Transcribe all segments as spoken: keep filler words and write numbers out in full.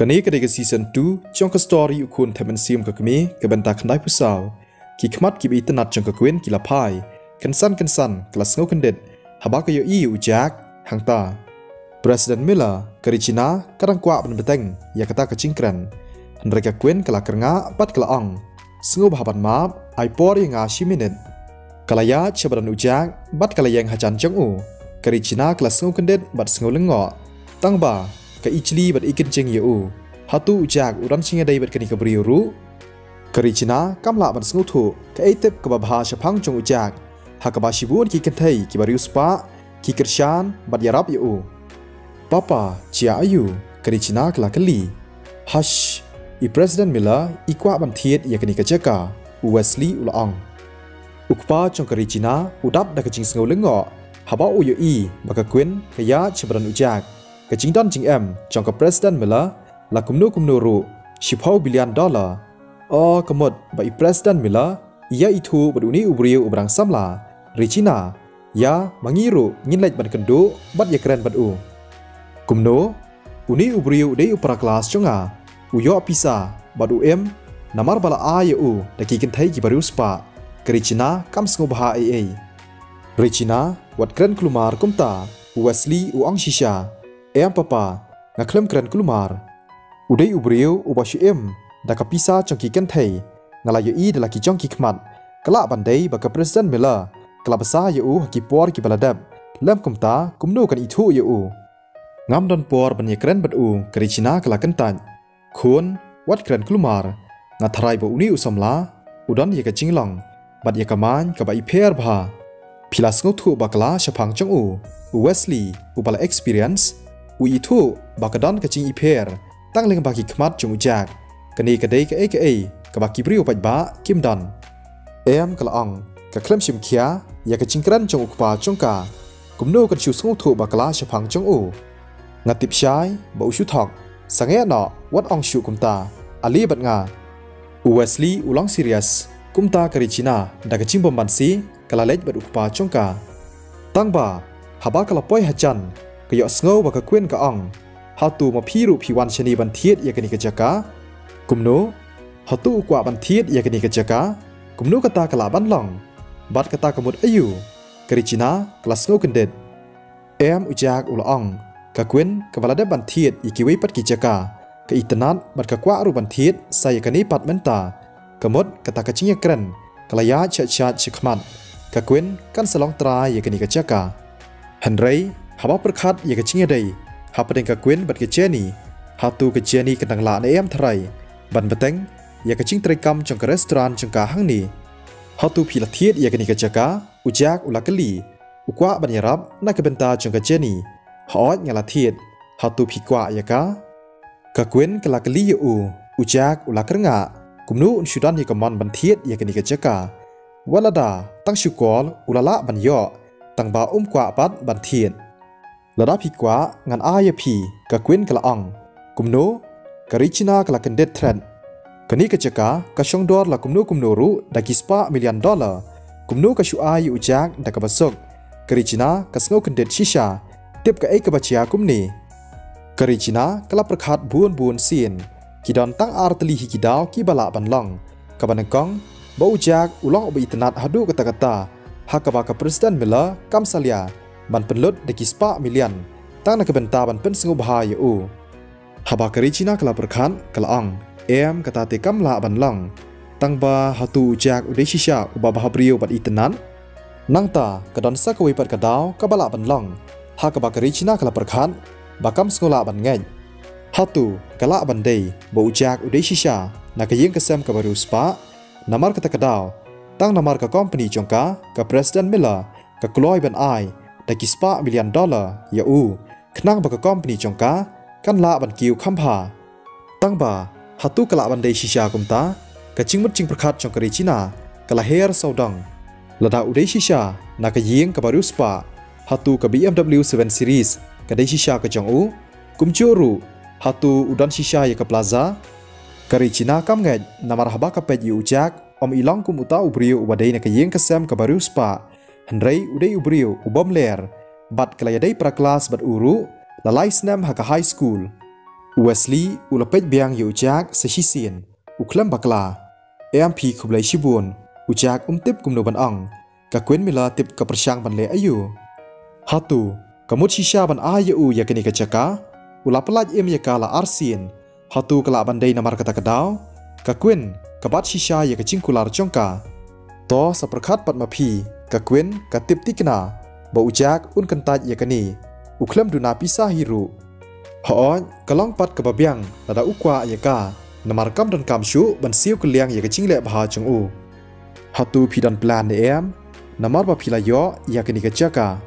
Kane ka dei ka season two jong ka story U Khun Them Mynsiem Ka Kmie, ka bynta khyndai phew saw. Ki khmat kiba itynnad jong ka Queen ki la phai. Kynsan kynsan ka la sngew kyndit haba ka ïohi ïa u Jack. Hangta President Miller, ka Regina ka dang kwah ban bteng ïa kata ka jingkren. Hynrei ka Queen ka la kyrngah bad ka la ong, sngewbha ban map, ai por ïa nga shi minit. Ka la ïaid sha ba don u Jack bad ka la ïeng hajan jong u. Ka Regina ka la sngew kyndit bad sngew lyngngoh, tang ba ka ijli bad i kynjing ïa u. Hato u Jack u don jingïadei bad kane ka briew ruh? Ka Regina kam lah ban sngewthuh kaei tip kaba bha shaphang jong u Jack, ha kaba shibun ki kynthei kiba riewspah ki kyrshan bad ïarap ïa u. Papa, jia aiu? Ka Regina ka la kylli. Hush, i President Miller i kwah ban thied ïa kane ka jaka, u Wesley u la ong. U kpa jong ka Regina u dap da ka jingsngew lyngngoh haba u ïohi ba ka Queen ka ïaid sha ba don u Jack. Ka jingdon jingem jong ka President Miller la kumno kumno ruh, shiphew billion dollar. O, ka mut ba i President Miller i ïaithuh bad une u briew uba dang samla. Regina, ïa ma ngi ruh ngin leit ban kynduh bad ïakren bad u. Kumno? Une u briew u dei u para klas jong nga. U ïoh pisa bad u im namar ba la ai ïa u da ki kynthei kiba riewspah. Ka Regina kam sngewbha ei ei. Regina, wat kren kulmar kumta, u Wesley u ong shisha. Em papa, nga khlem kren kulmar. U dei u briew uba shu im da ka pisa jong ki kynthei. Nga la ïohi da la ki jong ki khmat. Ka lah ban dei ba ka President Miller ka la bsa ïa u ha ki por kiba la dep. Lem kumta kumno kan ithuh ïa u? Ngam don por ban ïakren bad u, ka Regina ka la kyntait. Khun, wat kren kulmar. Nga tharai ba une u samla u don ïa ka jinglong bad ïa ka mind kaba ipher bha. Phi la sngewthuh bakla shaphang jong u? U Wesley, uba la experience, u ithuh ba ka don ka jingipher tang lyngba ki khmat jong u Jack. Kane ka dei kaei kaei kaba ki briew paidbah kim don. Em, ka la ong, ka khlem shim khia ïa ka jingkren jong u kpa jong ka. Kumno kan shu sngewthuh bakla shaphang jong u? Nga tip shai ba u shu thok. Sangeh noh, wat ong shuh kumta. Ale bad nga. U Wesley u long serious. Kumta ka Regina da ka jingbymbanse ka la leit bad u kpa jong ka. Tang ba haba ka la poi hajan, ka ïohsngew ba ka Queen ka ong, hato ma phi ruh phi wan shane ban thied ïa kane ka jaka? Kumno? Hato u kwah ban thied ïa kane ka jaka? Kumno kata ka lah ban long? Bad kata ka mut aiu? Ka Regina ka la sngew kyndit. Em, u Jack u la ong, ka Queen kaba la dep ban thied ïa kiwei pat ki jaka, ka itynnad bad ka kwah ruh ban thied sa ïa kane pat mynta. Ka mut kata ka jingïakren ka la ïaid shat shat shakhmat. Ka Queen kan sa long trai ïa kane ka jaka. Hynrei haba pyrkhat ïa ka jingïadei hapdeng ka Queen bad ka Jenny, hato ka Jenny kan dang lah ne em tharai ban bteng ïa ka jingtreikam jong ka restaurant jong ka hangne? Hato phi la thied ïa kane ka jaka? U Jack u la kylli. U kwah ban ïarap na ka bynta jong ka Jenny. Hooid, nga la thied. Hato phi kwah ïa ka? Ka Queen ka la kylli ïa u. U Jack u la kyrngah. Kumno un shu don ïa ka mon ban thied ïa kane ka jaka? Wat lada tang shu call u la lah ban ïoh, tang ba um kwah pat ban thied. Lada phi kwah ngan ai ïa phi, ka Queen ka la ong. Kumno? Ka Regina ka la kyndit thret. Kane ka jaka ka shong dor la kumno kumno ruh da ki spah million dollar. Kumno ka shu ai ïa u Jack da kaba suk? Ka Regina ka sngew kyndit shisha. Tip kaei kaba jia kumne? Ka Regina ka la pyrkhat bun bun sien. Ki don tang ar tylli hi ki daw kiba lah ban long. Kaba nyngkong, ba u Jack u long uba itynnad haduh katta katta ha kaba ka President Miller kam salia ban pynlut da ki spah million tang na ka bynta ban pynsngewbha ïa u. Haba ka Regina ka la pyrkhat, ka la ong, em, kata te kam lah ban long. Tang ba hato u Jack u dei shisha uba bhabriew bad itynnad? Nangta ka don sa kawei pat ka daw kaba lah ban long ha kaba ka Regina ka la pyrkhat ba kam sngewlah ban ngeit. Hato ka lah ban dei ba u Jack u dei shisha na ka ïing ka sem kaba riewspah? Namar kata ka daw, tang namar ka company jong ka, ka President Miller, ka kloi ban ai da ki spah million dollar ïa u, khnang ba ka company jong ka kan lah ban kiew kham bha. Tang ba hato ka lah ban dei shisha kumta? Ka jingmut jingpyrkhat jong ka Regina ka la her sawdong. Lada u dei shisha na ka ïing kaba riewspah, hato ka B M W seven Series ka dei shisha ka jong u? Kumjuh ruh, hato u don shisha ïa ka Plaza? Ka Regina kam ngeit namar haba ka peit ïa u Jack, ym i long kum uta u briew uba dei na ka ïing ka sem kaba riewspah. Hynrei u dei u briew u bym ler bad ka la ïadei para klas bad u ruh la lai snem ha ka high school. U Wesley u la peit biang ïa u Jack sa shisien, u khlem bakla. Em phi khublei shibun, u Jack um tip kumno ban ong. Ka Quinn Miller tip ka pyrshang ban leh aïu. Hato, ka mut shisha ban ai ïa u ïa kane ka jaka, u la pyllait im ïa ka la arsien. Hato ka lah ban dei namar kata ka daw, ka Quinn, ka bat shisha ïa ka jingkular jong ka. To sa pyrkhat pat ma phi, ka Quinn, ka tip thikna, ba u Jack un kyntait ïa kane, u khlem duna pisa hi ruh. Hooid, ka long pat kaba biang, lada u kwah ïa ka, namar kam donkam shuh, ban siew kylliang ïa ka jingleh bha jong u. Hato phi don plan ne em, namar ba phi la ïoh, ïa kane ka jaka.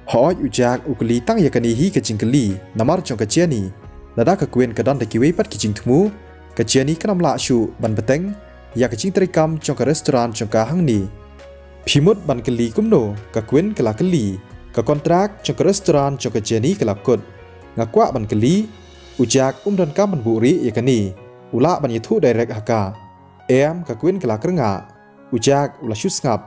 Hooid u Jack u kylli tang ïa kane hi ka jingkylli, namar jong ka Jenny. Lada ka Quinn ka don da kiwei pat ki jingthmu, ka Jenny kan ym lah shuh, ban bteng, ïa ka jingtreikam jong ka restaurant jong ka hangne. Phi mut ban kylli kumno, ka Quinn ka la kylli, ka kontrak jong ka restaurant jong ka Jenny ka la kut. Nga kwah ban kylli, u Jack um donkam ban buhrieh ïa kane, u lah ban ïathuh direct ha ka. Em, ka Quinn ka la kyrngah. U Jack u la shu sngap.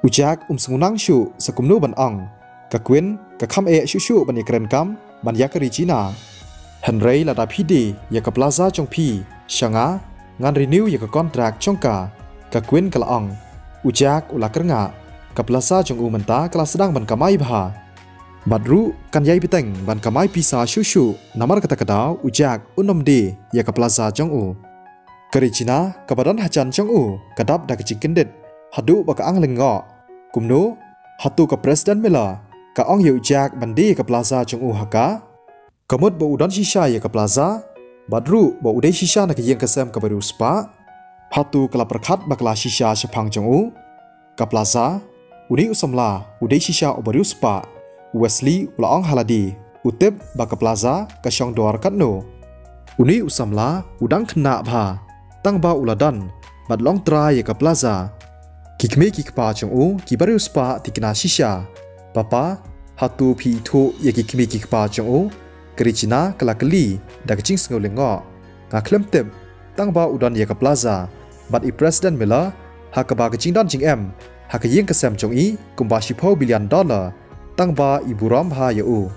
U Jack um sngewthuh shuh sa kumno ban ong. Ka Quinn, ka kham eh shuh shuh ban ïakren kam, ban ïa ka Regina. Hynrei lada phi die, ïa ka plaza jong phi, sha nga, ngan renew ïa ka kontrak jong ka. Ka Quinn ka la ong. U Jack u la kyrngah. Ka plaza jong u mynta ka la sdang ban kamai bha. Bad ruh, kan ïai bteng, ban kamai pisa shuh shuh, namar kata ka daw, u Jack, un ym die, ïa ka plaza jong u. Ka Regina, kaba don hajan jong u, ka dap da ka jingkyndit, haduh ba ka ang lyngngoh. Kumno, hato ka President Miller, ka ong ïa u Jack ban die ïa ka plaza jong u ha ka. Ka mut ba u don shisha ïa ka plaza, bad ruh ba u dei shisha na ka ïing ka sem kaba riewspah. Hato ka la pyrkhat ba ka la shisha shaphang jong u. Ka plaza, une u samla, u dei shisha uba riewspah. U Wesley, u la ong ha lade, u tip ba ka plaza, ka shong dor katno. Une u samla, u dang khynnah bha, tang ba u la don, bad long trai ïa ka plaza. Ki kmie ki kpa jong u, kiba riewspah thikna shisha. Papa, hato phi ithuh ïa ki kmie ki kpa jong u, ka Regina ka la kylli, da ka jingsngew lyngngoh. Nga khlem tip, tang ba u don ïa ka plaza, bad i President Miller, ha kaba ka jingdon jingem, ha ka ïing ka sem jong i, kumba shiphew billion dollar, tang ba i burom bha ïa u.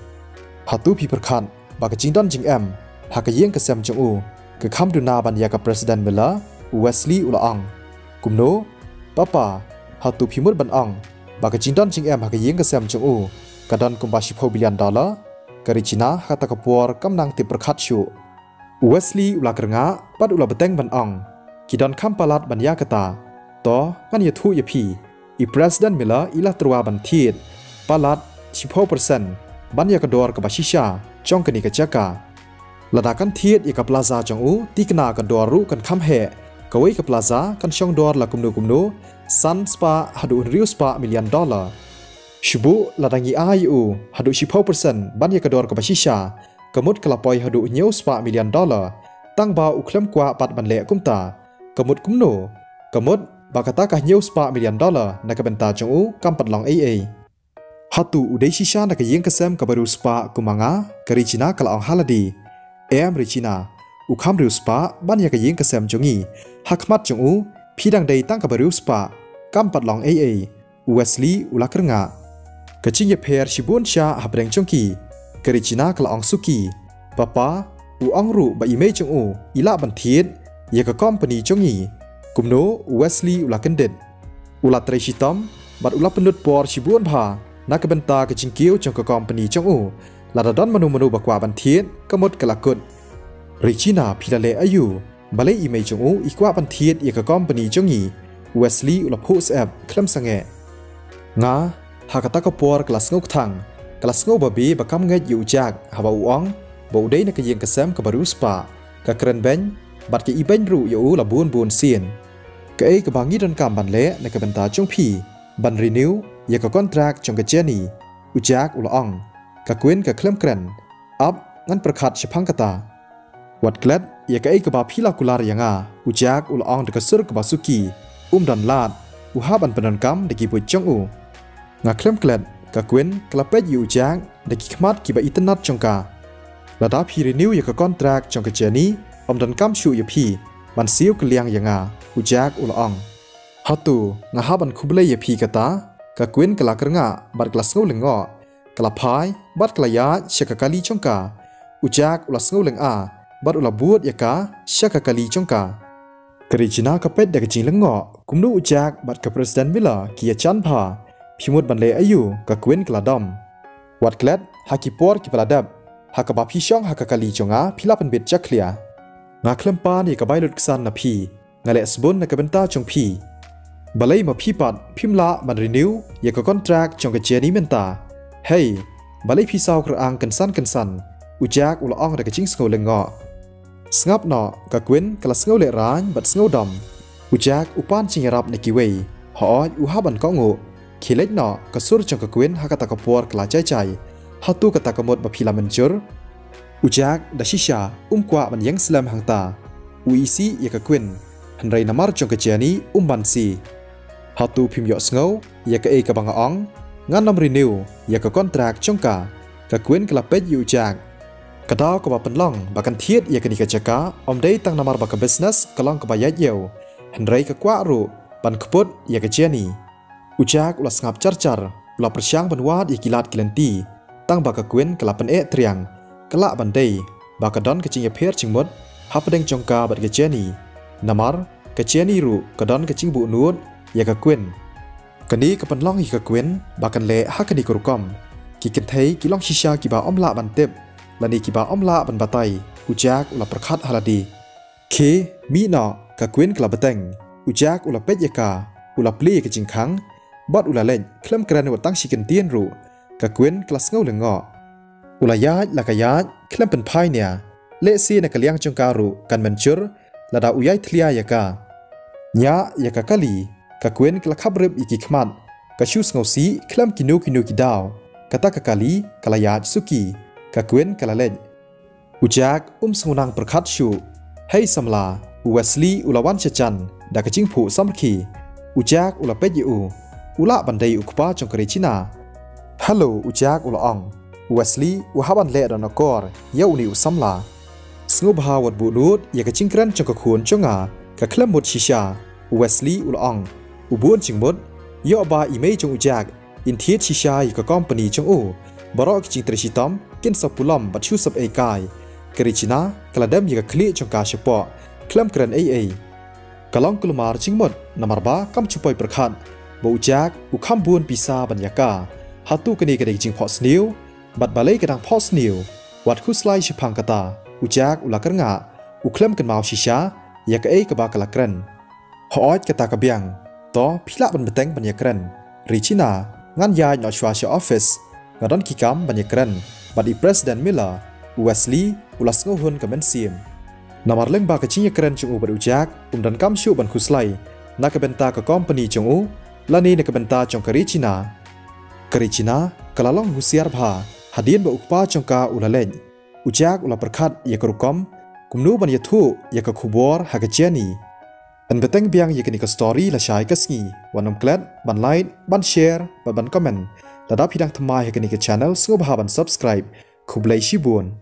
Hato phi pyrkhat, ba ka jingdon jingem, ha ka ïing ka sem jong u, ka kham duna ban ïa ka President Miller, u Wesley u la ong. Kumno, Papa, hato phi mut ban ong, ba ka jingdon jingem ha ka ïing ka sem jong u, ka don kumba shiphew billion dollar, ka Regina ha kata ka por kam nang tip pyrkhat shuh. U Wesley u la kyrngah, bad u la bteng ban ong. Ki don kham palat ban ïa kata. To, ngan ïathuh ïa phi. I President Miller i la tyrwa ban thied. Palat, shiphew percent, ban ïa ka dor kaba shisha, jong kane ka jaka. Lada kan thied ïa ka plaza jong u, thikna ka dor ruh kan kham heh. Kawei ka plaza, kan shong dor la kumno kumno, san spah, haduh hynriew spah million dollar. Shu buh lada ngi ai u, haduh shiphew percent, ban ïa ka dor kaba shisha, ka mut ka la poi haduh hynñiew spah million dollar, tang ba u khlem kwah pat ban leh kumta, ka mut kumno, ka mut, ba kata ka hynñiew spah million dollar, na ka bynta jong u, kam pat long ei ei. Hato u dei shisha na ka ïing ka sem kaba riewspah kum ma nga, ka Regina ka la ong ha lade. Em Regina, u kham riewspah, ban ïa ka ïing ka sem jong ngi, ha khmat jong u, phi dang dei tang kaba riewspah, kam pat long ei ei. U Wesley u la kyrngah. Ka jingïapher shibun shah hapdeng jong ki. Ka Regina ka la ong suki. Papa, u ong ruh ba i mei jong u, i lah ban thied, ïa ka company jong ngi. Kumno, u Wesley u la kyndit. U la trei shitom, bad u la pynlut por shibun bha, na ka bynta ka jingkiew jong ka company jong u. Lada don mano mano ba kwah ban thied, ka mut ka la kut. Regina phi la leh aïu. Balei i mei jong u i kwah ban thied ïa ka company jong ngi. Wesley u la phuh syep khlem sangeh. Nga, ha kata ka por ka la sngew kthang, ka la sngew babe ba kam ngeit ïa u Jack, haba u ong, ba u dei na ka ïing ka sem kaba riewspah, ka kren beiñ, bad ka ibeiñ ruh ïa u la bun bun sien. Kaei kaba ngi donkam ban leh na ka bynta jong phi, ban renew, ïa ka kontrak jong ka Jenny, u Jack u la ong, ka Quinn ka khlem kren, ap, ngan pyrkhat shaphang kata. Wat klet, ïa kaei kaba phi la kular ïa nga, u Jack u la ong da ka sur kaba suki, um don lad, u hap ban pyndonkam da ki buit jong u. Nga khlem klet, ka Quinn, ka la peit ïa u Jack, da ki khmat kiba itynnad jong ka. Lada phi renew ïa ka kontrak jong ka Jenny, ym donkam shuh ïa phi, ban siew kylliang ïa nga, u Jack u la ong. Hato, nga hap ban khublei ïa phi kata, ka Quinn ka la kyrngah, bad ka la sngew lyngngoh, ka la phai, bad ka la ïaid, sha ka kali jong ka. U Jack u la sngew lynga bad u la bud ïa ka sha ka kali jong ka. Ka Regina ka peit da ka jinglyngngoh kumno u Jack bad ka President Miller ki ïa jan bha. Phi mut ban leh aïu, ka Queen ka la dom. Wat klet, ha ki por kiba la dep, ha kaba phi shong ha ka kali jong nga phi la pynbit jakhlia. Nga khlem pan ïa ka bai lut ksan na phi. Nga leh sbun na ka bynta jong phi. Balei ma phi pat phim lah ban renew ïa ka contract jong ka Jenny mynta? Hei, balei phi saw kyrang kynsan kynsan? U Jack u la ong da ka jingsngew lyngngoh. Sngap noh, ka Queen ka la sngew lehraiñ bad sngew dom. U Jack u pan jingïarap na kiwei. Hooid, u hap ban kohnguh. Khie leit noh, ka sur jong ka Queen ha kata ka por ka la jai jai. Hato kata ka mut ba phi la mynjur? U Jack da shisha um kwah ban ïeng slem hangta. U isih ïa ka Queen, hynrei namar jong ka Jenny um banse. Hato phim ïohsngew ïa kaei kaba nga ong? Ngan ym renew ïa ka contract jong ka. Ka Queen ka la peit ïa u Jack. Ka daw kaba pynlong ba kan thied ïa kane ka jaka ym dei tang namar ba ka business ka long kaba ïaid ïew, hynrei ka kwah ruh ban kput ïa ka Jenny. U Jack u la sngap jar jar, u la pyrshang ban wad ïa ki lad ki lynti, tang ba ka Queen ka la pyneh triang. Ka lah ban dei ba ka don ka jingïapher jingmut hapdeng jong ka bad ka Jenny. Namar ka Jenny ruh ka don ka jingbuhnud ïa ka Queen. Kane ka pynlong ïa ka Queen ba kan leh ha kane ka rukom. Ki kynthei ki long shisha kiba ym lah ban tip lane kiba ym lah ban batai. U Jack u la pyrkhat ha lade. Khie, mih noh, ka Queen ka la bteng. U Jack u la peit ïa ka, u la plie ïa ka jingkhang bad u la leit khlem kren wat tang shi kyntien ruh. Ka Queen ka la sngew lyngngoh. U la ïaid la ka ïaid khlem pynphai nia. Lehse na ka liang jong ka ruh kan mynjur lada u ïai thlia ïa ka. Ñiah ïa ka kali, ka Queen ka la khap rip ïa ki khmat. Ka shu sngewsih khlem kino kino ki daw. Kata ka kali ka la ïaid suki. Ka Queen ka la leit. U Jack um sngew nang pyrkhat shuh. Hei samla, u Wesley u la wan sha jan da ka jingphuh samrkhie. U Jack u la peit ïa u. U lah ban dei u kpa jong ka Regina. Hello, u Jack u la ong. U Wesley u hap ban leh da na kor ïa une u samla. Sngewbha wat buhnud ïa ka jingkren jong ka khun jong nga, ka khlem mut shisha. U Wesley u la ong. U bun jingmut. Ïoh ba i mei jong u Jack in thied shisha ïa ka company jong u. Baroh ki jingtrei shitom kin sa pulom bad shu sep ei kai. Ka Regina ka la dem ïa ka khlieh jong ka shapoh, khlem kren ei ei. Ka long kulmar jingmut namar ba kam ju poi pyrkhat ba u Jack u kham bun pisa ban ïa ka. Hato kane ka dei ka jingphohsniew? Bad balei ka dang phohsniew? Wat khuslai shaphang kata. U Jack u la kyrngah, u khlem kynmaw shisha ïa kaei kaba ka la kren. Hooid, kata ka biang. To, phi lah ban bteng ban ïakren. Regina, ngan ïaid noh shuwa sha office. Nga don ki kam ban ïakren bad i President Miller. U Wesley u la sngewhun ka mynsiem. Namar lyngba ka jingïakren jong u bad u Jack, um donkam shuh ban khuslai na ka bynta ka company jong u lane na ka bynta jong ka Regina. Ka Regina ka la long husiar bha hadien ba u kpa jong ka u la leit. U Jack u la pyrkhat ïa ka rukom kumno ban ïathuh ïa ka khubor ha ka Jenny. Yn bteng biang ïa kane ka story lashai ka sngi. Wat nym klet ban like, ban share bad ban comment. Lada phi dang thymmai ha kane ka channel, sngewbha ban subscribe. Khublei shibun.